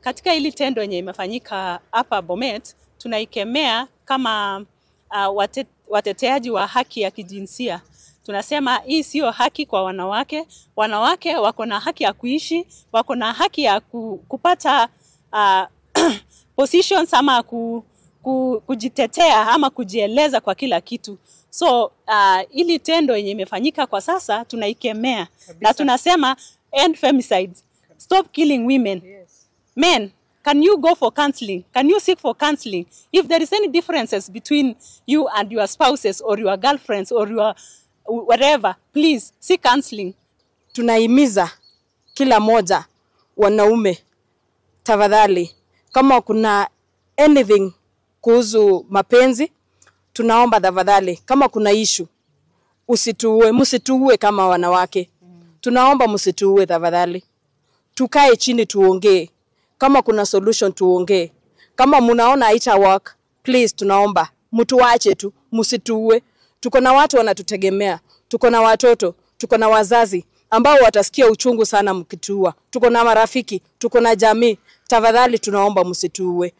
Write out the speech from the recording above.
Katika hili tendo yenye imefanyika hapa Bomet, tunaikemea kama wateteaji wa haki ya kijinsia. Tunasema hii sio haki kwa wanawake. Wanawake wako na haki ya kuishi, wako na haki ya kupata positions ama kujitetea ama kujieleza kwa kila kitu. So hili tendo yenye imefanyika kwa sasa tunaikemea na tunasema end femicide. Stop killing women. Yes. Men, can you go for counseling? Can you seek for counseling? If there is any differences between you and your spouses or your girlfriends or your whatever, please seek counseling. Tunahimiza kila moja wanaume, tafadhali, kama kuna anything kuhusu mapenzi, tunaomba tafadhali, kama kuna issue usituue, msituue kama wanawake. Tunaomba msituue tafadhali. Tukae chini tuongee. Kama kuna solution tuongee. Kama mnaona haita work, please tunaomba mtuache tu, msituue. Tuko na watu wanatutegemea, tuko na watoto, tuko na wazazi ambao watasikia uchungu sana mkituua. Tuko na marafiki, tuko na jamii. Tafadhali tunaomba msituue.